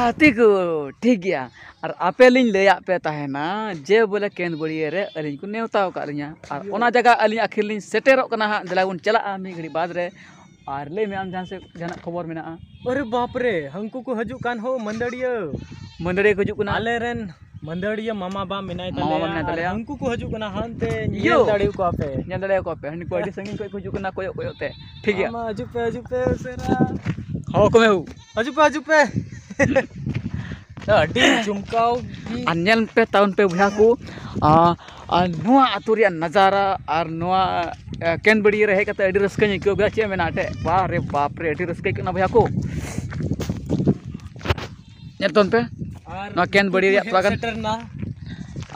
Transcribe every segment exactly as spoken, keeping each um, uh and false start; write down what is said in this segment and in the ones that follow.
ᱜᱟᱛᱮ ᱠᱚ, ᱴᱷᱤᱠ ᱜᱮᱭᱟ᱾ ᱟᱨ ᱟᱯᱮ ᱞᱤᱧ ᱞᱟᱹᱭᱟᱫ ᱯᱮ ᱛᱟᱦᱮᱱᱟ ᱡᱮ ᱵᱚᱞᱮ ᱠᱮᱸᱫ ᱵᱟᱹᱲᱭᱟᱹ ᱨᱮ ᱟᱹᱞᱤᱧ ᱠᱚ ᱱᱮᱣᱛᱟ ᱟᱠᱟᱫ ᱞᱤᱧᱟ, ᱟᱨ ᱚᱱᱟ ᱡᱟᱭᱜᱟ ᱟᱹᱞᱤᱧ ᱟᱹᱠᱷᱤᱨ ᱞᱤᱧ ᱥᱮᱴᱮᱨᱚᱜ ᱠᱟᱱᱟ ᱦᱟᱸᱜ᱾ ᱫᱮᱞᱟ ᱵᱚᱱ ᱪᱟᱞᱟᱜᱼᱟ ᱢᱤᱫ ᱜᱷᱟᱹᱲᱤᱡ ᱵᱟᱫᱽ ᱨᱮ᱾ ᱟᱨ ᱞᱟᱹᱭ ᱢᱮ ᱟᱢ ᱡᱟᱦᱟᱸ ᱥᱮᱫ ᱡᱟᱦᱟᱱᱟᱜ ᱠᱷᱚᱵᱚᱨ ᱢᱮᱱᱟᱜᱼᱟ᱾ ᱟᱨᱮ ᱵᱟᱯ ᱨᱮ, ᱦᱟᱹᱱᱠᱩ ᱠᱚ ᱦᱤᱡᱩᱜ ᱠᱟᱱ ᱦᱳ ᱢᱟᱹᱫᱟᱹᱲᱤᱭᱟᱹ᱾ ᱢᱟᱹᱫᱟᱹᱲᱤᱭᱟᱹ ᱠᱚ ᱦᱤᱡᱩᱜ ᱠᱟᱱᱟ᱾ ᱟᱞᱮ ᱨᱮᱱ ᱢᱟᱹᱫᱟᱹᱲᱤᱭᱟᱹ ᱢᱟᱢᱟ ᱵᱟ ᱢᱮᱱᱟᱭ ᱢᱟᱢᱟ ᱵᱟ ᱛᱟᱞᱮᱭᱟ, ᱢᱮᱱᱟᱭ ᱟᱨ ᱛᱟᱞᱮᱭᱟ᱾ ᱦᱟᱹᱱᱠᱩ ᱠᱚ ᱦᱤᱡᱩᱜ ᱠᱟᱱᱟ ᱦᱟᱱᱛᱮ, ᱤᱭᱳ᱾ ᱧᱮᱞ ᱫᱟᱲᱮᱭᱟᱠᱚᱣᱟ ᱯᱮ᱾ ᱧᱮᱞ ᱫᱟᱲᱮᱭᱟᱠᱚᱣᱟ ᱯᱮ, ᱦᱟᱹᱱᱠᱩ ᱟᱹᱰᱤ ᱥᱟᱺᱜᱤᱧ ᱠᱷᱚᱱ ᱠᱚ ᱦᱤᱡᱩᱜ ᱠᱟᱱᱟ, ᱠᱚᱭᱚᱜ ᱠᱚᱭᱚᱜ ᱛᱮ᱾ ᱴᱷᱤᱠ ᱜᱮᱭᱟ᱾ ᱢᱟᱢᱟ, ᱦᱤᱡᱩᱜ ᱯᱮ, ᱦᱤᱡᱩᱜ ᱯᱮ ᱩᱥᱟᱹᱨᱟ᱾ ᱦᱚᱦᱚ ᱠᱚᱢᱮ ᱦᱳ᱾ ᱦᱤᱡᱩᱜ ᱯᱮ, ᱦᱤᱡᱩᱜ ᱯᱮ᱾ ᱟᱹᱰᱤ ᱡᱚᱢᱠᱟᱣ ᱜᱮ᱾ ᱟᱨ ᱧᱮᱞ ᱯᱮ ᱛᱟᱵᱚᱱ ᱯᱮ ᱵᱚᱭᱦᱟ ᱠᱚ, ᱟᱨ ᱱᱚᱣᱟ ᱟᱹᱛᱩ ᱨᱮᱭᱟᱜ ᱱᱟᱡᱟᱨᱟ ᱟᱨ ᱱᱚᱣᱟ ᱠᱮᱱᱵᱟᱹᱲᱤᱭᱟᱹ ᱨᱮ ᱦᱮᱡ ᱠᱟᱛᱮ ᱟᱹᱰᱤ ᱨᱟᱹᱥᱠᱟᱹᱧ ᱟᱹᱭᱠᱟᱹᱣ ᱠᱮᱫᱟ᱾ ᱪᱮᱫ ᱮᱢ ᱢᱮᱱᱟ ᱮᱱᱛᱮᱫ, ᱵᱟᱦ ᱨᱮ ᱵᱟᱯ ᱨᱮ, ᱟᱹᱰᱤ ᱨᱟᱹᱥᱠᱟᱹ ᱟᱹᱭᱠᱟᱹᱜ ᱠᱟᱱᱟ ᱵᱚᱭᱦᱟ ᱠᱚ᱾ ᱧᱮᱞ ᱛᱟᱵᱚᱱ ᱯᱮ ᱟᱨ ᱱᱚᱣᱟ ᱠᱮᱱᱵᱟᱹᱲᱤᱭᱟᱹ ᱨᱮᱭᱟᱜ ᱛᱷᱚᱲᱟ ᱜᱟᱱ᱾ ᱥᱮᱴᱮᱨ ᱮᱱᱟ᱾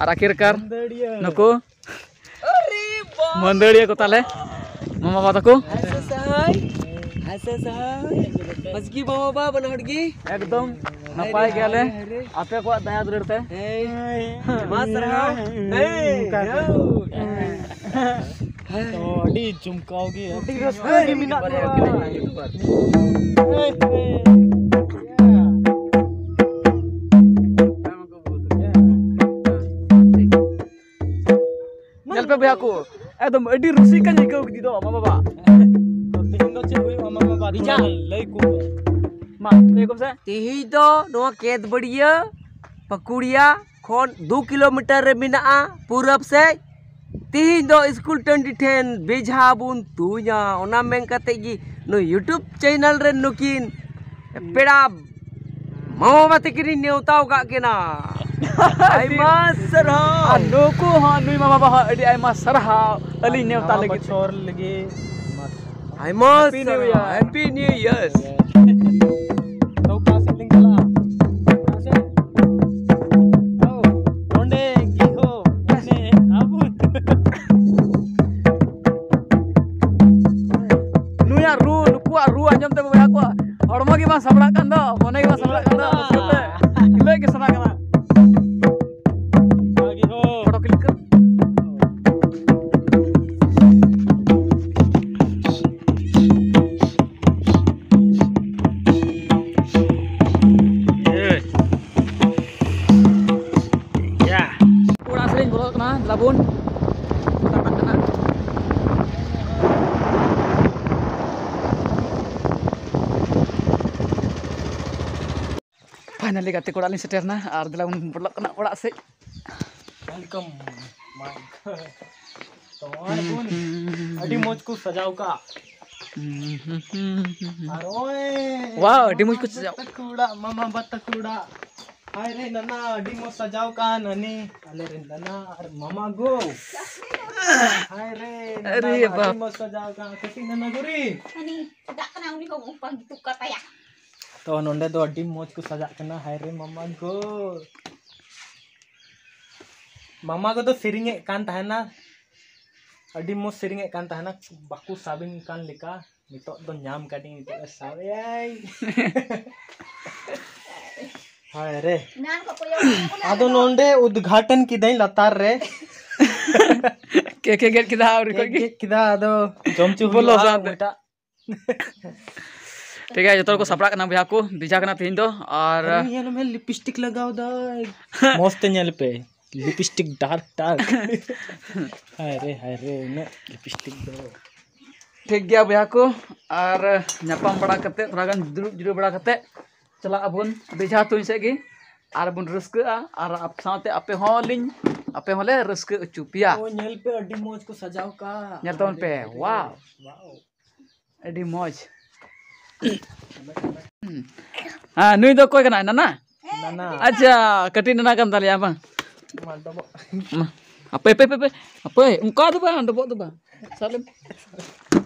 ᱟᱨ ᱟᱹᱠᱷᱤᱨ ᱠᱟᱨ ᱢᱟᱹᱫᱟᱹᱲᱤᱭᱟᱹ᱾ ᱱᱩᱠᱩ ᱢᱟᱹᱫᱟᱹᱲᱤᱭᱟᱹ ᱠᱚ ᱛᱟᱞᱮ ᱢᱟᱢᱟ ᱵᱟᱵᱟ ᱛᱟᱠᱚ᱾ ᱦᱟᱥᱟ ᱥᱟᱦᱟᱭ, ᱦᱟᱥᱟ ᱥᱟᱦᱟᱭ᱾ ᱢᱟᱥᱜᱤ ᱢᱟᱢᱟ ᱵᱟᱵᱟ ᱵᱟᱱᱟ ᱦᱚᱲ ᱜᱮ᱾ ᱮᱠᱫᱚᱢ ᱱᱟᱯᱟᱭ ᱜᱮᱭᱟᱞᱮ᱾ ᱦᱟᱭ ᱨᱮ᱾ ᱟᱯᱮ ᱠᱚᱣᱟᱜ ᱫᱟᱭᱟ ᱫᱩᱞᱟᱹᱲ ᱛᱮ᱾ ᱦᱮᱸ᱾ ᱢᱟ ᱥᱟᱨᱦᱟᱣ᱾ ᱦᱮᱸ᱾ ᱛᱚ, ᱟᱹᱰᱤ ᱡᱚᱢᱠᱟᱣ ᱜᱮ, ᱟᱹᱰᱤ ᱨᱟᱹᱥᱠᱟᱹ ᱜᱮ ᱢᱮᱱᱟᱜ ᱞᱮᱭᱟ᱾ ᱧᱮᱞ ᱯᱮ ᱵᱚᱭᱦᱟ ᱠᱚ, ᱮᱠᱫᱚᱢ ᱟᱹᱰᱤ ᱨᱩᱥᱤᱠᱟᱧ ᱟᱹᱭᱠᱟᱹᱣ ᱠᱮᱫᱟ ᱢᱟᱢᱟ ᱵᱟᱵᱟ᱾ ᱛᱮᱦᱮᱧ ᱫᱚ ᱪᱮᱫ ᱦᱩᱭᱩᱜᱼᱟ ᱢᱟᱢᱟ ᱵᱟᱵᱟ? ᱛᱷᱚᱲᱟ ᱞᱟᱹᱭ ᱠᱚ᱾ ᱢᱟ, ᱞᱟᱹᱭ ᱠᱚᱢ ᱥᱮ᱾ ᱛᱮᱦᱮᱧ ᱫᱚ ᱱᱚᱣᱟ ᱠᱮᱸᱫᱵᱟᱹᱲᱤᱭᱟᱹ ᱯᱟᱹᱠᱩᱲᱤᱭᱟ ᱠᱷᱚᱱ ᱫᱩ ᱠᱤᱞᱳᱢᱤᱴᱟᱨ ᱨᱮ ᱢᱮᱱᱟᱜᱼᱟ ᱯᱩᱨᱟᱵᱽ ᱥᱮᱫ᱾ ᱛᱮᱦᱮᱧ ᱫᱚ ᱥᱠᱩᱞ ᱴᱟᱺᱰᱤ ᱴᱷᱮᱱ ᱵᱮᱡᱷᱟ ᱵᱚᱱ ᱛᱩᱧᱟ᱾ ᱚᱱᱟ ᱢᱮᱱ ᱠᱟᱛᱮ ᱜᱮ ᱱᱩᱭ YouTube ᱪᱮᱱᱮᱞ ᱨᱮᱱ ᱱᱩᱠᱤᱱ ᱯᱮᱲᱟ ᱢᱟᱢᱟ ᱵᱟᱵᱟ ᱛᱟᱹᱠᱤᱱᱤᱧ ᱱᱮᱣᱛᱟ ᱟᱠᱟᱫ ᱠᱤᱱᱟ᱾ ᱟᱭᱢᱟ ᱥᱟᱨᱦᱟᱣ᱾ ᱟᱨ ᱱᱩᱠᱩ ᱦᱚᱸ, ᱱᱩᱭ ᱢᱟᱢᱟ ᱵᱟᱵᱟ ᱦᱚᱸ ᱟᱹᱰᱤ ᱟᱭᱢᱟ ᱥᱟᱨᱦᱟᱣ ᱟᱹᱞᱤᱧ ᱱᱮᱣᱛᱟ ᱞᱟᱹᱜᱤᱫ᱾ ᱵᱚᱪᱷᱚᱨ ᱞᱟᱹᱜᱤᱫ ᱟᱭᱢᱟ ᱥᱟᱨᱦᱟᱣ᱾ Happy New Year. ᱛᱚ ᱚᱠᱟ ᱥᱮᱫ ᱞᱤᱧ ᱪᱟᱞᱟᱜᱼᱟ? ᱚᱠᱟ ᱥᱮᱫ? ᱚ, ᱱᱚᱸᱰᱮ ᱜᱮ ᱦᱳ, ᱱᱚᱸᱰᱮ ᱟᱵᱚ᱾ ᱱᱩᱭᱟᱜ ᱨᱩ, ᱱᱩᱠᱩᱣᱟᱜ ᱨᱩ ᱟᱸᱡᱚᱢ ᱛᱮ ᱵᱚᱭᱦᱟ ᱠᱚ ᱦᱚᱲᱢᱚ ᱜᱮ ᱵᱟᱝ ᱥᱟᱯᱲᱟᱜ ᱠᱟᱱ ᱫᱚ, ᱢᱚᱱᱮ ᱜᱮ ᱵᱟᱝ ᱥᱟᱯᱲᱟᱜ ᱠᱟᱱ ᱫᱚ, ᱨᱟᱹᱥᱠᱟᱹ ᱛᱮ ᱠᱷᱤᱞᱟᱹᱜ ᱜᱮ ᱥᱟᱱᱟ ᱠᱟᱱᱟ᱾ ᱚᱱᱠᱟ ᱜᱮ ᱦᱳ᱾ ᱯᱷᱳᱴᱳ ᱠᱞᱤᱠ ᱠᱟᱜ᱾ ᱜᱟᱛᱮ ᱠᱚ ᱚᱲᱟᱜ ᱞᱤᱧ ᱥᱮᱴᱮᱨᱱᱟ ᱟᱨ ᱫᱮᱞᱟ ᱵᱚᱱ ᱵᱚᱞᱚᱜ ᱠᱟᱱᱟ ᱚᱲᱟᱜ ᱥᱮᱫ᱾ Welcome, my God. ᱛᱚ ᱱᱚᱜᱼᱚᱭ ᱵᱚᱱ ᱟᱹᱰᱤ ᱢᱚᱡᱽ ᱠᱚ ᱥᱟᱡᱟᱣ ᱠᱟᱜᱼᱟ᱾ ᱟᱨ ᱱᱚᱜᱼᱚᱭ wow, ᱟᱹᱰᱤ ᱢᱚᱡᱽ ᱠᱚ ᱢᱟᱢᱟ ᱥᱟᱡᱟᱣ᱾ ᱵᱟ ᱛᱟᱠᱚ ᱚᱲᱟᱜ, ᱢᱟᱢᱟ ᱵᱟ ᱛᱟᱠᱚ ᱚᱲᱟᱜ᱾ ᱦᱟᱭ ᱨᱮ ᱱᱟᱱᱟ, ᱟᱹᱰᱤ ᱢᱚᱡᱽ ᱥᱟᱡᱟᱣ ᱠᱟᱜᱼᱟ ᱱᱟᱹᱱᱤ, ᱟᱞᱮ ᱨᱮᱱ ᱱᱟᱱᱟ ᱟᱨ ᱢᱟᱢᱟ ᱜᱳ᱾ ᱦᱟᱭ ᱨᱮ ᱱᱟᱱᱟ, ᱟᱨᱮ ᱵᱟᱯ᱾ ᱟᱹᱰᱤ ᱢᱚᱡᱽ ᱥᱟᱡᱟᱣ ᱠᱟᱜᱼᱟ ᱠᱟᱹᱴᱤᱡ ᱱᱟᱱᱟ ᱜᱳ ᱨᱮ᱾ ᱦᱟᱹᱱᱤ ᱪᱮᱫᱟᱜ ᱠᱟᱱᱟ ᱩᱱᱤ ᱦᱚᱸ ᱩᱯᱟᱹᱝ ᱠᱤᱛᱩ ᱠᱟᱛᱟᱭᱟ᱾ ᱛᱚ ᱱᱚᱸᱰᱮ ᱫᱚ ᱟᱹᱰᱤ ᱢᱚᱡᱽ ᱠᱚ ᱥᱟᱡᱟᱜ ᱠᱟᱱᱟ᱾ ᱦᱟᱭ ᱨᱮ ᱢᱟᱢᱟ ᱜᱳ᱾ ᱢᱟᱢᱟ ᱜᱳ ᱫᱚ ᱥᱮᱨᱮᱧᱮᱫ ᱠᱟᱱ ᱛᱟᱦᱮᱱᱟ, ᱟᱹᱰᱤ ᱢᱚᱡᱽ ᱥᱮᱨᱮᱧᱮᱫ ᱠᱟᱱ ᱛᱟᱦᱮᱱᱟ, ᱵᱟᱠᱚ ᱥᱟᱵᱤᱱ ᱠᱟᱱ ᱞᱮᱠᱟ᱾ ᱱᱤᱛᱚᱜ ᱫᱚ ᱧᱟᱢ ᱠᱟᱹᱫᱤᱧ, ᱱᱤᱛᱚᱜ ᱫᱚ ᱥᱟᱵ ᱮᱭᱟᱭ᱾ ᱦᱟᱭ ᱨᱮ᱾ ᱮᱱᱟᱱ ᱠᱚ ᱠᱚᱭᱚᱜ ᱠᱟᱱᱟ ᱟᱫᱚ ᱟᱫᱚ᱾ ᱱᱚᱸᱰᱮ ᱩᱫᱽᱜᱷᱟᱴᱚᱱ ᱠᱤᱫᱟᱹᱧ ᱞᱟᱛᱟᱨ ᱨᱮ᱾ ᱠᱮᱠ ᱮ ᱜᱮᱫ ᱠᱮᱫᱟ ᱟᱹᱣᱨᱤ ᱠᱷᱚᱡ ᱠᱮᱠ ᱜᱮ᱾ ᱜᱮᱫ ᱠᱮᱫᱟ, ᱟᱫᱚ ᱡᱚᱢ ᱪᱚ ᱵᱚᱞᱚ ᱦᱩᱭᱩᱜᱼᱟ ᱥᱟᱶᱛᱮ᱾ ᱮᱴᱟᱜ᱾ ᱴᱷᱤᱠ ᱜᱮᱭᱟ, ᱡᱚᱛᱚ ᱦᱚᱲ ᱠᱚ ᱥᱟᱯᱲᱟᱜ ᱠᱟᱱᱟ ᱵᱚᱭᱦᱟ ᱠᱚ, ᱵᱮᱡᱷᱟ ᱠᱟᱱᱟ ᱛᱮᱦᱮᱧ ᱫᱚ᱾ ᱟᱨ ᱟᱨᱮ ᱧᱮᱞ ᱢᱮ, ᱞᱤᱯᱤᱥᱴᱤᱠ ᱞᱟᱜᱟᱣ ᱫᱟᱭ᱾ ᱢᱚᱡᱽ ᱛᱮ ᱧᱮᱞ ᱯᱮ, ᱞᱤᱯᱤᱥᱴᱤᱠ ᱰᱟᱨᱠ ᱰᱟᱨᱠ᱾ ᱦᱟᱭ ᱨᱮ, ᱦᱟᱭ ᱨᱮ, ᱩᱱᱟᱹᱜ ᱞᱤᱯᱤᱥᱴᱤᱠ ᱫᱚ᱾ ᱴᱷᱤᱠ ᱜᱮᱭᱟ ᱵᱚᱭᱦᱟ ᱠᱚ, ᱟᱨ ᱧᱟᱯᱟᱢ ᱵᱟᱲᱟ ᱠᱟᱛᱮ, ᱛᱷᱚᱲᱟ ᱜᱟᱱ ᱫᱩᱲᱩᱵ ᱡᱤᱨᱟᱹᱣ ᱵᱟᱲᱟ ᱠᱟᱛᱮ, ᱪᱟᱞᱟᱜ ᱟᱵᱚᱱ ᱵᱮᱡᱷᱟ ᱛᱩᱧ ᱥᱮᱫ ᱜᱮ᱾ ᱟᱨ ᱵᱚᱱ ᱨᱟᱹᱥᱠᱟᱹᱜᱼᱟ, ᱟᱨ ᱟᱯ-, ᱥᱟᱶᱛᱮ ᱟᱯᱮ ᱦᱚᱸ ᱞᱤᱧ, ᱟᱯᱮ ᱦᱚᱸᱞᱮ ᱨᱟᱹᱥᱠᱟᱹ ᱦᱚᱪᱚ ᱯᱮᱭᱟ᱾ ᱳ, ᱧᱮᱞ ᱯᱮ, ᱟᱹᱰᱤ ᱢᱚᱡᱽ ᱠᱚ ᱥᱟᱡᱟᱣ ᱠᱟᱜ᱾ ᱧᱮᱞ ᱛᱟᱵᱚᱱ ᱯᱮ, ᱟᱹᱰᱤ ᱢᱚᱡᱽ᱾ ᱣᱟᱣ᱾ ᱟᱹᱰᱤ ᱢᱚᱡᱽ᱾ ᱦᱮᱸ, ᱱᱩᱭ ᱫᱚ ᱚᱠᱚᱭ ᱠᱟᱱᱟᱭ, ᱱᱟᱱᱟ? ᱱᱟᱱᱟ᱾ ᱟᱪᱪᱷᱟ, ᱠᱟᱹᱴᱤᱡ ᱱᱟᱱᱟ ᱠᱟᱱ ᱛᱟᱞᱮᱭᱟ ᱵᱟᱝ? ᱢᱟ, ᱰᱚᱵᱚᱜ᱾ ᱢᱟ᱾ ᱦᱟᱯᱮ, ᱦᱟᱯᱮ, ᱦᱟᱯᱮ, ᱦᱟᱯᱮ, ᱚᱱᱠᱟ ᱫᱚ ᱵᱟᱝ, ᱰᱚᱵᱚᱜ ᱫᱚ ᱵᱟᱝ᱾ ᱥᱟᱵ ᱞᱮᱢ᱾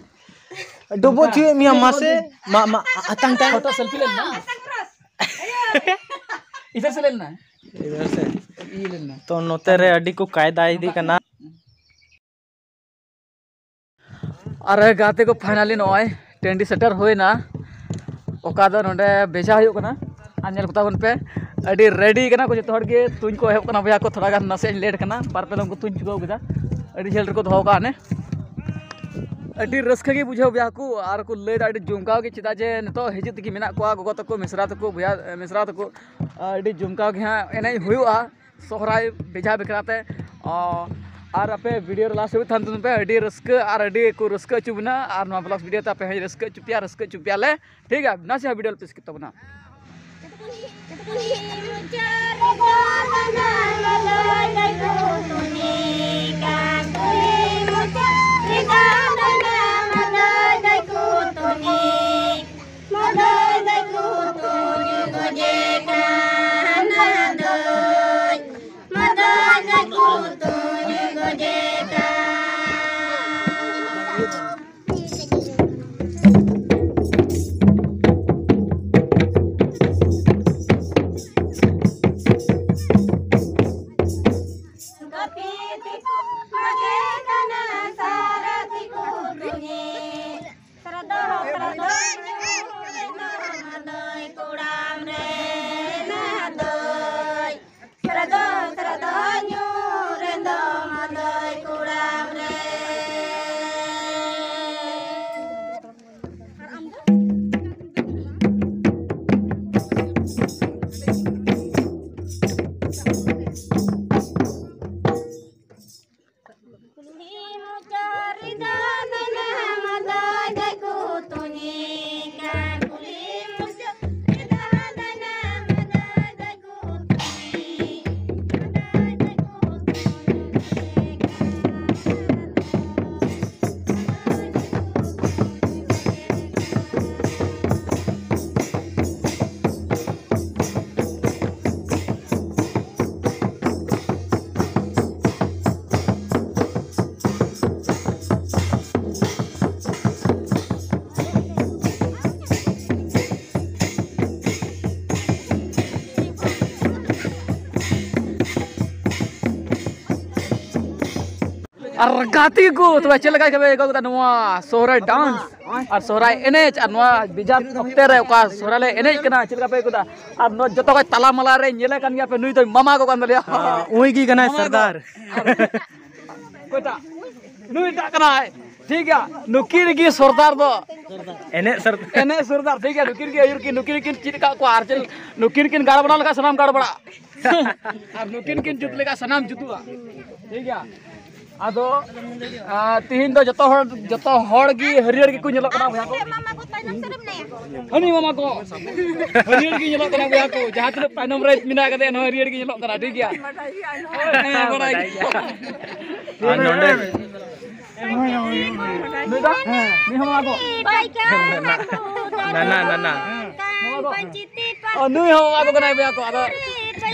ᱰᱚᱵᱚᱜ ᱦᱚᱪᱚᱭᱮᱫ ᱢᱮᱭᱟ, ᱢᱟᱥᱮ᱾ ᱢᱟ, ᱢᱟ, ᱟ-, ᱟᱛᱟᱝ, ᱛᱟᱝ᱾ ᱯᱷᱳᱴᱳ ᱥᱮᱞᱯᱷᱤ ᱞᱮᱱ ᱱᱟ? ᱤᱫᱷᱟᱨ ᱥᱮ ᱞᱮᱱ ᱱᱟ? ᱤᱫᱷᱟᱨ ᱥᱮ᱾ ᱤᱭᱟᱹ ᱞᱮᱱ ᱱᱟ᱾ ᱛᱚ, ᱱᱚᱛᱮ ᱨᱮ ᱟᱹᱰᱤ ᱠᱚ ᱠᱟᱭᱫᱟ ᱤᱫᱤ ᱠᱟᱱᱟ᱾ ᱟᱨ ᱜᱟᱛᱮ ᱠᱚ, finally ᱱᱚᱜᱼᱚᱭ ᱴᱟᱺᱰᱤ ᱥᱮᱴᱮᱨ ᱦᱩᱭᱱᱟ, ᱚᱠᱟ ᱫᱚ ᱱᱚᱰᱮ ᱵᱮᱡᱷᱟ ᱦᱩᱭᱩᱜ ᱠᱟᱱᱟ᱾ ᱟᱨ ᱧᱮᱞ ᱠᱚ ᱛᱟᱵᱚᱱ ᱯᱮ, ᱟᱹᱰᱤ ready ᱠᱟᱱᱟ ᱠᱚ ᱡᱚᱛᱚ ᱦᱚᱲ ᱜᱮ᱾ ᱛᱩᱧ ᱠᱚ ᱮᱦᱚᱵ ᱠᱟᱱᱟ ᱵᱚᱭᱦᱟ ᱠᱚ, ᱛᱷᱚᱲᱟ ᱜᱟᱱ ᱱᱟᱥᱮ ᱤᱧ late ᱠᱟᱱᱟ, ᱵᱟᱨ ᱯᱮ ᱫᱚᱢ ᱠᱚ ᱛᱩᱧ ᱪᱩᱠᱟᱹᱣ ᱠᱮᱫᱟ, ᱟᱹᱰᱤ ᱡᱷᱟᱹᱞ ᱨᱮᱠᱚ ᱫᱚᱦᱚ ᱠᱟᱜᱼᱟ ᱦᱟᱱᱮ᱾ ᱟᱹᱰᱤ ᱨᱟᱹᱥᱠᱟᱹ ᱜᱮ ᱵᱩᱡᱷᱟᱹᱣ ᱵᱚᱭᱦᱟ ᱠᱚ, ᱟᱨ ᱠᱚ ᱞᱟᱹᱭᱫᱟ ᱟᱹᱰᱤ ᱡᱚᱢᱠᱟᱣ ᱜᱮ, ᱪᱮᱫᱟᱜ ᱡᱮ ᱱᱤᱛᱚᱜ ᱦᱤᱡᱩᱜ ᱛᱮᱜᱮ ᱢᱮᱱᱟᱜ ᱠᱚᱣᱟ ᱜᱚᱜᱚ ᱛᱟᱠᱚ, ᱢᱤᱥᱨᱟ ᱛᱟᱠᱚ, ᱵᱚᱭᱦᱟ, ᱢᱤᱥᱨᱟ ᱛᱟᱠᱚ, ᱟᱹᱰᱤ ᱡᱚᱢᱠᱟᱣ ᱜᱮ ᱦᱟᱸᱜ ᱮᱱᱮᱡ ᱦᱩᱭᱩᱜᱼᱟ᱾ ᱥᱚᱦᱨᱟᱭ ᱵᱮᱡᱷᱟ ᱵᱟᱠᱷᱨᱟ ᱛᱮ᱾ ᱚ, ᱟᱨ ᱟᱯᱮ video ᱨᱮ last ᱦᱟᱹᱵᱤᱡ ᱛᱟᱦᱮᱱ ᱛᱟᱵᱚᱱ ᱯᱮ, ᱟᱹᱰᱤ ᱨᱟᱹᱥᱠᱟᱹ ᱟᱨ ᱟᱹᱰᱤ ᱠᱚ ᱨᱟᱹᱥᱠᱟᱹ ᱦᱚᱪᱚ ᱵᱚᱱᱟ, ᱟᱨ ᱱᱚᱣᱟ vlog video ᱛᱮ ᱟᱯᱮ ᱦᱚᱸᱧ ᱨᱟᱹᱥᱠᱟᱹ ᱦᱚᱪᱚ ᱯᱮᱭᱟ, ᱨᱟᱹᱥᱠᱟᱹ ᱦᱚᱪᱚ ᱯᱮᱭᱟᱞᱮ, ᱴᱷᱤᱠ ᱜᱮᱭᱟ? ᱱᱟᱥᱮ ᱦᱚᱸ video ᱟᱞᱚᱯᱮ skip ᱛᱟᱵᱚᱱᱟ᱾ ᱟᱨ ᱜᱟᱛᱮ ᱠᱚ, ᱛᱚᱵᱮ ᱪᱮᱫ ᱞᱮᱠᱟ ᱜᱮᱯᱮ ᱟᱹᱭᱠᱟᱹᱣ ᱠᱮᱫᱟ ᱱᱚᱣᱟ ᱥᱚᱦᱨᱟᱭ ᱰᱟᱱᱥ ᱟᱨ ᱥᱚᱦᱨᱟᱭ ᱮᱱᱮᱡ ᱟᱨ ᱱᱚᱣᱟ ᱵᱮᱡᱟᱨ ᱚᱠᱛᱮ ᱨᱮ ᱚᱠᱟ ᱥᱚᱦᱨᱟᱭ ᱞᱮ ᱮᱱᱮᱡ ᱠᱟᱱᱟ, ᱪᱮᱫ ᱞᱮᱠᱟ ᱯᱮ ᱟᱹᱭᱠᱟᱹᱣ ᱫᱟ? ᱟᱨ ᱱᱚᱣᱟ ᱡᱚᱛᱚ ᱠᱷᱚᱡ ᱛᱟᱞᱟ ᱢᱟᱞᱟ ᱨᱮ ᱧᱮᱞᱮ ᱠᱟᱱ ᱜᱮᱭᱟ ᱯᱮ, ᱱᱩᱭ ᱫᱚ ᱢᱟᱢᱟ ᱜᱚ ᱠᱟᱱ ᱛᱟᱞᱮᱭᱟ᱾ ᱦᱮᱸ, ᱩᱱᱤ ᱜᱮ ᱠᱟᱱᱟᱭ ᱢᱟᱢᱟ ᱜᱚ᱾ ᱥᱚᱨᱫᱟᱨ᱾ ᱚᱠᱚᱭᱴᱟᱜ? ᱱᱩᱭᱴᱟᱜ ᱠᱟᱱᱟᱭ᱾ ᱴᱷᱤᱠ ᱜᱮᱭᱟ, ᱱᱩᱠᱤᱱ ᱜᱮ ᱥᱚᱨᱫᱟᱨ ᱫᱚ᱾ ᱮᱱᱮᱡ ᱥᱚᱨᱫᱟᱨ᱾ ᱮᱱᱮᱡ ᱥᱚᱨᱫᱟᱨ, ᱴᱷᱤᱠ ᱜᱮᱭᱟ, ᱱᱩᱠᱤᱱ ᱜᱮ ᱟᱹᱭᱩᱨ ᱠᱤᱱ, ᱱᱩᱠᱤᱱ ᱠᱤᱱ ᱪᱮᱫ ᱟᱠᱟᱫ ᱠᱚᱣᱟ, ᱟᱨ ᱪᱮᱫ ᱱᱩᱠᱤᱱ ᱠᱤᱱ ᱜᱟᱲᱵᱟᱲᱟ ᱞᱮᱠᱷᱟᱱ ᱥᱟᱱᱟᱢ ᱜᱟᱲᱵᱟᱲᱟ᱾ ᱟᱨ ᱱᱩᱠᱤᱱ ᱠᱤᱱ ᱡᱩᱛ ᱞᱮᱠᱷᱟᱱ ᱥᱟᱱᱟᱢ ᱡᱩᱛᱩᱜᱼᱟ᱾ ᱴᱷᱤᱠ ᱜᱮᱭᱟ, ᱟᱫᱚ ᱟᱨ ᱛᱤᱦᱤᱧ ᱫᱚ ᱡᱚᱛᱚ ᱦᱚᱲ, ᱡᱚᱛᱚ ᱦᱚᱲ ᱜᱮ ᱦᱟᱹᱨᱭᱟᱹᱲ ᱜᱮᱠᱚ ᱧᱮᱞᱚᱜ ᱠᱟᱱᱟ ᱵᱚᱭᱦᱟ ᱠᱚ᱾ ᱦᱟᱹᱱᱤ ᱢᱟᱢᱟ ᱠᱚ ᱦᱟᱹᱨᱭᱟᱹᱲ ᱜᱮ ᱧᱮᱞᱚᱜ ᱠᱟᱱᱟ ᱵᱚᱭᱦᱟ ᱠᱚ, ᱡᱟᱦᱟᱸ ᱛᱤᱱᱟᱹᱜ ᱛᱟᱭᱱᱚᱢ ᱨᱮ ᱢᱮᱱᱟᱜ ᱠᱟᱫᱮᱭᱟ, ᱱᱚᱣᱟ ᱦᱟᱹᱨᱭᱟᱹᱲ ᱜᱮ ᱧᱮᱞᱚᱜ ᱠᱟᱱᱟ᱾ ᱴᱷᱤᱠ ᱜᱮᱭᱟ, ᱦᱮᱸ, ᱵᱟᱲᱟᱭ ᱜᱮᱭᱟ᱾ ᱟᱨ ᱱᱚᱰᱮ ᱱᱩᱭ ᱫᱚ? ᱱᱩᱭ ᱦᱚᱸ ᱢᱟᱢᱟ ᱠᱚ᱾ ᱱᱟᱱᱟ, ᱱᱟᱱᱟ᱾ ᱢᱟᱢᱟ ᱠᱚ᱾ ᱚ, ᱱᱩᱭ ᱦᱚᱸ ᱢᱟᱢᱟ ᱠᱚ ᱠᱟᱱᱟᱭ ᱵᱚᱭᱦᱟ ᱠᱚ, ᱟᱫᱚ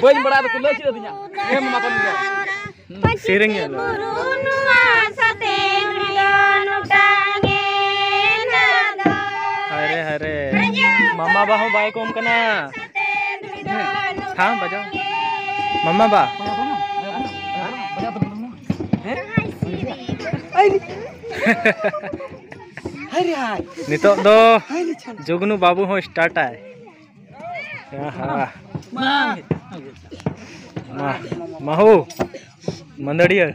ᱵᱟᱹᱧ ᱵᱟᱲᱟᱭ ᱫᱚᱠᱚ ᱞᱟᱹᱭ ᱪᱮᱫ ᱟᱹᱫᱤᱧᱟ᱾ ᱦᱮᱸ, ᱢᱟᱢᱟ ᱠᱟᱱ ᱜᱮᱭᱟ᱾ ᱥᱮᱨᱮᱧ ᱧᱮᱞ᱾ ᱦᱟᱭᱨᱮ, ᱦᱟᱭᱨᱮ᱾ ᱢᱟᱢᱟ ᱵᱟ ᱦᱚᱸ ᱵᱟᱭ ᱠᱚᱢ ᱠᱟᱱᱟ᱾ ᱦᱮᱸ, ᱵᱟᱡᱟᱣ᱾ ᱢᱟᱢᱟ ᱵᱟ᱾ ᱦᱮᱸ? ᱱᱤᱛᱚᱜ ᱫᱚ ᱡᱩᱜᱽᱱᱩ ᱵᱟᱹᱵᱩ ᱦᱚᱸ ᱥᱴᱟᱨᱴ ᱟᱭ᱾ ᱟᱦᱟ᱾ ᱢᱟ, ᱢᱟᱦᱩ, ᱢᱟᱹᱫᱟᱹᱲᱤᱭᱟᱹ᱾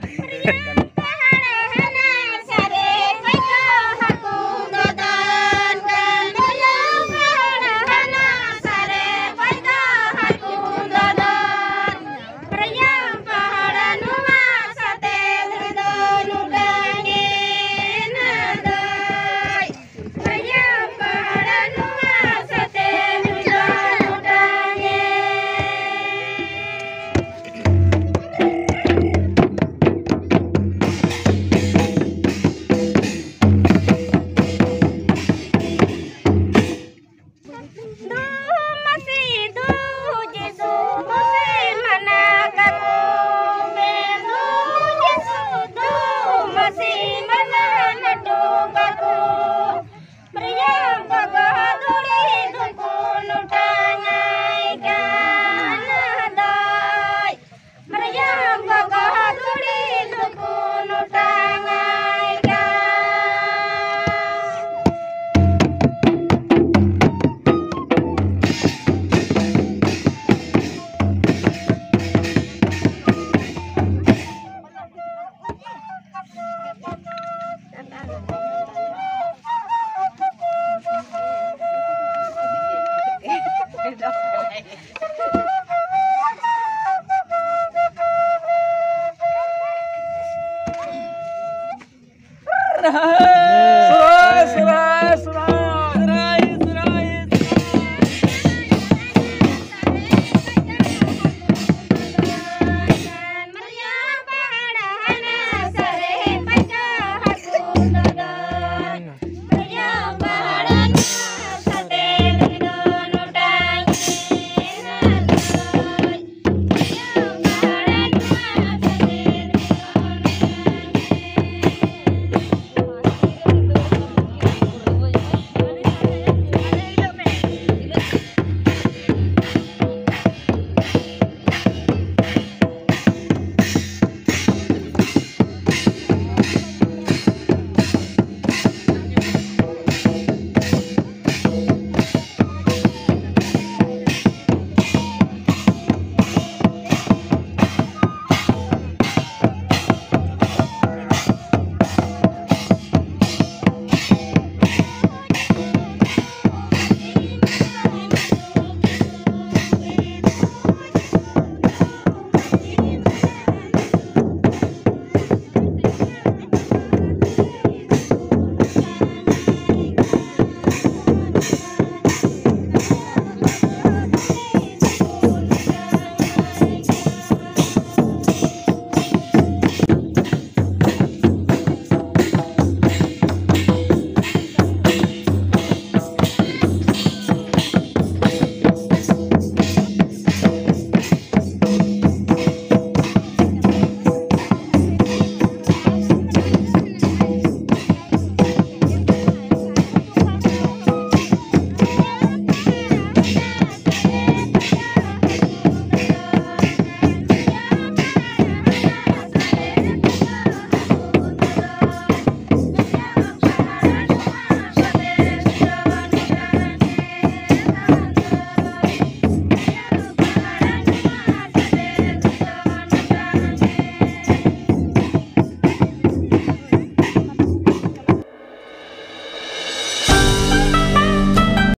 ᱟᱦᱟᱹ,